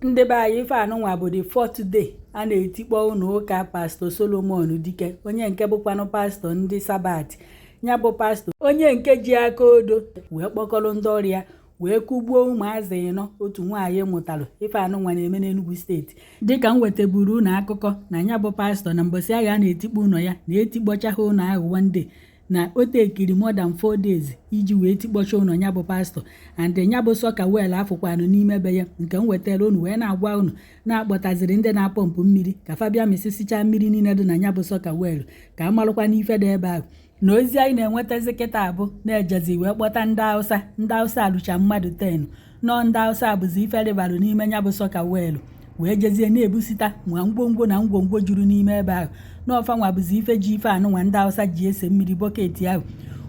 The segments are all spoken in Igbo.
Ndị be anyị, ife anụnwa bụ the fourth day a na-etikpọ ụlọ ụka Pastọ Solomon Dike, onye nke bụkwanụ pastọ ndị Sabbath. Ya bụ pastọ onye nke ji aka odo wee kpọkọrọ ndị ọrịa wee kụgbuo ụmụazị 4 otu nwaanyị mụtalụ. Ife anụnwa na-eme n'Enugu Steeti. Dịka m wetaburu unu akụkọ na ya bụ pastọ, na mbọsị ahụ a na-etikpọ ụlọ ya, na-etikpọcha ha ụlọ ahụ one day, na o tekiri more than 4 days iji wee tikpọcha ụlọ ya bụ pastọ. And ya bụ soakaway afụkwanụ n'ime be ya, nke m wetara unu wee na-agwa unu na-akpọtaziri ndị na-apọmpụ mmiri ka fa bịa mesisichaa mmiri niile dị na ya bụ soakaway, ka a marụkwa n'ife dị ebe ahụ. Na ozi anyị na-enwetazi kịta abụ na-ejezi wee kpọta ndị Hausa. Ndị Hausa alụcha mmadụ 10 nọ. Ndị Hausa bụzi ife rịbalụ n'ime ya bụ soakaway wee jezie na-ebusita ma ngwongwo na ngwongwo juru n'ime ebe ahụ. N'ọfa nwa bụzi ife ji ife anụnwa ndị Hausa ji ese mmiri, bucket ahụ,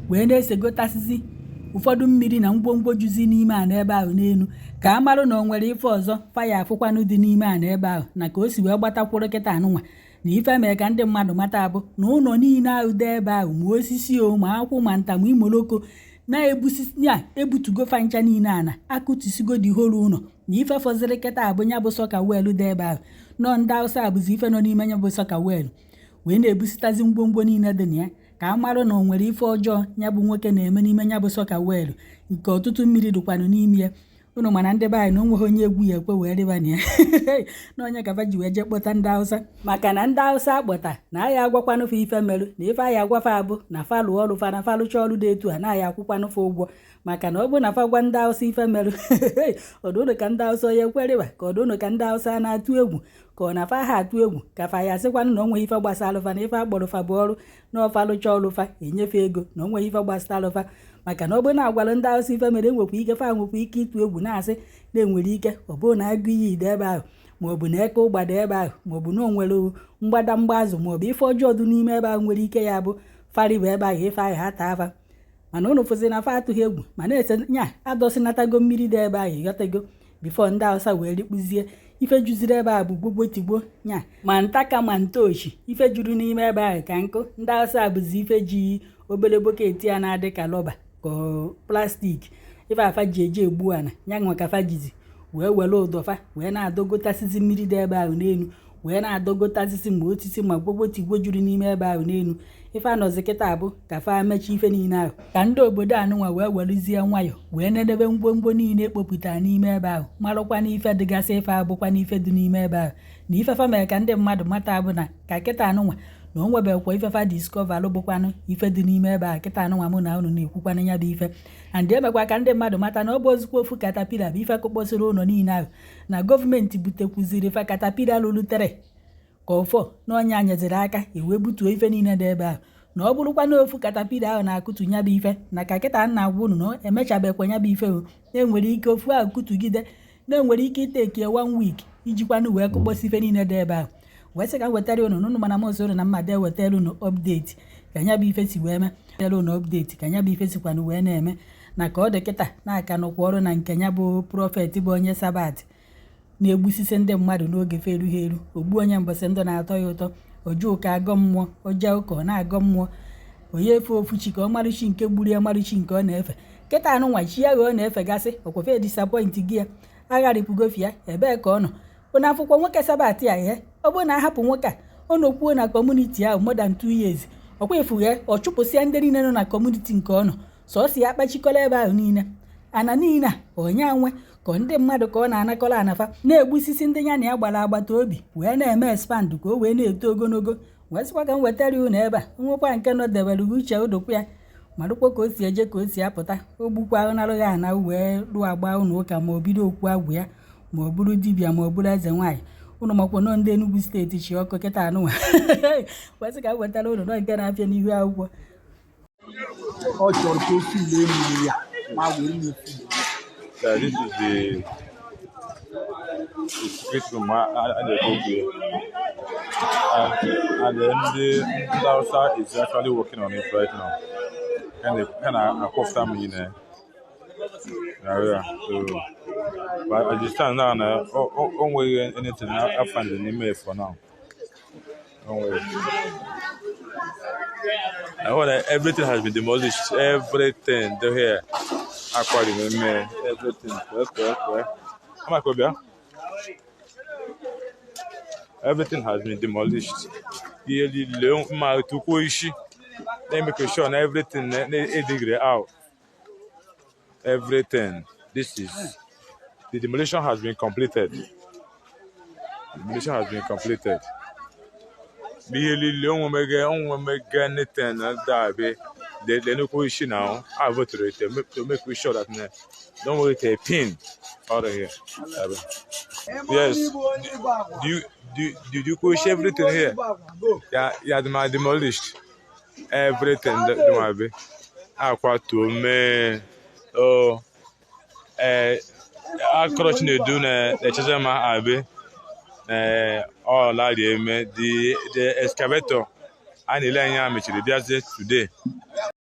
wee na-esegotasịzi ụfọdụ mmiri na ngwongwo juzi n'ime ana ebe ahụ n'elu, ka a marụ na o nwere ife ọzọ faya afụkwanụ dị n'ime ana ebe ahụ. Na ka o si wee gbatakwuru kịta anụnwa na ife mere ka ndị mmadụ mata abụ na ụlọ niile ahụ dị ebe ahụ, ma osisi o, ma akwụ, ma nta, ma imoloko na-ebusi ya, ebutugo fancha niile, ana akụtusigo dị holu ụlọ. Na ife fọziri kịta abụ ya bụ soakaway dị ebe ahụ. Nọ ndị Hausa bụzi ife nọ n'ime ya bụ soakaway wee na-ebusitazi ngwongwo niile dị na ya, ka a marụ na o nwere ife ọjọọ ya bụ nwoke na-eme n'ime ya bụ soakaway, nke ọtụtụ mmiri dịkwanụ n'ime ya. Unu mana ndị be anyị na onweghị onye egwu ya ekwe wee rịba na ya, na onye kafa ji wee jee kpọta ndị Hausa, maka na ndị Hausa akpọta na aya agwakwanụ fa ife merụ, na ife aya agwafa abụ na fa lụọ ọrụ fa, na fa lụcha ọrụ dị etu a, na aya akwụkwanụ fa ụgwọ. Maka na ọ bụ na fa gwa ndị Hausa ife merụ, ọdụnụ ka ndị Hausa onye ekwerịba, ka ọdụnụ ka ndị Hausa na-atụ egwu, ka ọ na fa ha atụ egwu, ka fa ya asịkwanụ na onweghị ife gbasara fa, na ife akpọrọ fa bụ ọrụ, na ọfa lụcha ọrụ fa enyefe ego, na onweghị ife gbasara fa. Maka na ọ bụrụ na agwalụ ndị Hausa ife mere, enwekwa ike fa nwekwa ike ịtụ egwu, na-asị na enwere ike ọ bụrụ na agụ iyi dị ebe ahụ, maọbụ na eke ụgbada ebe ahụ, maọbụ na o nwere mgbadamgba azụ, maọbụ ife ọjọọ dị n'ime ebe ahụ nwere ike ya bụ fariba ebe ahụ, ife ahụ ha taa afa. Mana ụnụ fụzi na fa atụghị egwu, ma na-ese nya adọsịnatago mmiri dị ebe ahụ, ịghọtago, before ndị Hausa wee rikpuzie. Ife juziri ebe a bụ gbogbo tigbo nya, ma ntaka ma ntochi, ife juru n'ime ebe ahụ ka nkụ. Ndị Hausa bụzi ife ji obere bucket a na-adị ka rọba, ka plastic, ife afa ji eji egbu ana ya nwa, ka fa jizi wee were ụdọfa wee na-adọgotasịzi mmiri dị ebe ahụ n'elu, wee na-adọgotasịsị ma osisi ma gbogbo tigbo juru n'ime ebe ahụ n'elu. Ife anọzi kịta bụ ka fa mechaa ife niile ahụ, ka ndị obodo anụnwa wee werezie nwayọ wee nedebe ngwongwo niile ekpopụtara n'ime ebe ahụ, marụkwa n'ife dịgasị, ife abụkwa n'ife dị n'ime ebe ahụ. Na ife fa mere ka ndị mmadụ mata bụ na ka kịta anụnwa na o nwebekwa ife fa discover bụkwanụ ife dị n'ime ebe ahụ kịta anụnwa mụ na unu na-ekwukwanụ ya bụ ife. And emekwa ka ndị mmadụ mata na ọ bụ ozikwa ofu caterpillar bụ ife kụkpọsịrị ụlọ niile ahụ, na gọọmenti butekwuziri fa caterpillar lụrụ tere ka ọfọ na ọnya nyeziri aka ewee butuo ife niile dị ebe ahụ. Na ọ bụrụkwa na ofu caterpillar ahụ na-akụtu ya bụ ife, na ka kịta na-agwa unu na emechabekwa ya bụ ife o, na-enwere ike ofu ahụ kụtugide, na-enwere ike itekie one week ijikwanụ wee kụkpọsị ife niile dị ebe ahụ. Wee sị ka m wetara unu n'ụnụ, mana m unu na mmadụ ewetara unu update ka ya bụ ife si wee mee, wetara unu update ka ya bụ ife sikwanụ wee na-eme, na ka ọ dị kịta na-aka nụkwa ọrụ na nke ya bụ prophet bụ onye Sabbath na-egbusisi ndị mmadụ n'oge fe erughị eru, ogbu onye mbọsị ndụ na-atọ ya ụtọ, oju ụka agọ mmụọ, oje ụka ọ na-agọ mmụọ, onye efe ofu chi ka ọ marụchi nke gburu ya, marụchi nke ọ na-efe kịta anụnwa, chi ya ọ na-efegasị ọkwafe disappoint gị ya agharịpụgofi ya. Ebee ka ọ nọ? Ụnụ afụkwa nwoke Sabbath a? Ihe ọ bụrụ na ahapụ nwoke a, ọ nọkwuo na community ahụ more than 2 years, ọkwa efughe ọ chụpụsịa ndị niile nọ na community nke ọ nọ, sọsọ ya akpachikọrọ ebe ahụ niile, ana niile a onye anwe ka ndị mmadụ ka ọ na-anakọrọ anafa, na-egbusisi ndị ya na ya gbara agbata obi, wee na-eme expand ka o wee na-eto ogologo. Wee sịkwa ka m wetara unu ebe a nwekwa nke nọ debere uche ụdụkwu ya, marụkwa ka o si eje, ka o si apụta. O gbukwa narụghị ana wee rụọ agba ụnụ ụka, ma o bido okwu agwụ ya, ma ọ bụrụ dibịa, ma ọ bụrụ eze nwaanyị. Ụnụ makwa nọ ndị Enugu Steeti chi ọkụ kịta anụnwa. Wee sị ka m wetara unu nọ nke na-afịa n'ihu akwụkwọ. Ọ chọrọ ka o feel emiri ya ma were ya feel. Yeah, this is the secret room a na-ekwu okwu ya. And then the Hausa is actually working on it right now. Ha na-akwọpụta m niile. Yeah. So, but as it stands now, na o nweghị anything I find n'ime for now. O nweghị. I know that everything has been demolished. Everything do here. Akwa dị n'ime everything. Kwe kwe kwe. Ama kwe bịa. Everything has been demolished. Ihe niile mma tukwuo isi na-emeke sure na everything na-edigre out. Everything. This is the demolition has been completed. The demolition has been completed. Ihe niile onwemege anything dabe the nnukwu isi now. I voted it to make sure that don't wait a pin out of here. Yes. Do you push everything here? Yeah, demolished. Everything that do akwa to me. Oh, akọrọ Chinedu na Echezema Abe ọ larị eme the excavator a na-ele anya mechiri bịazie today.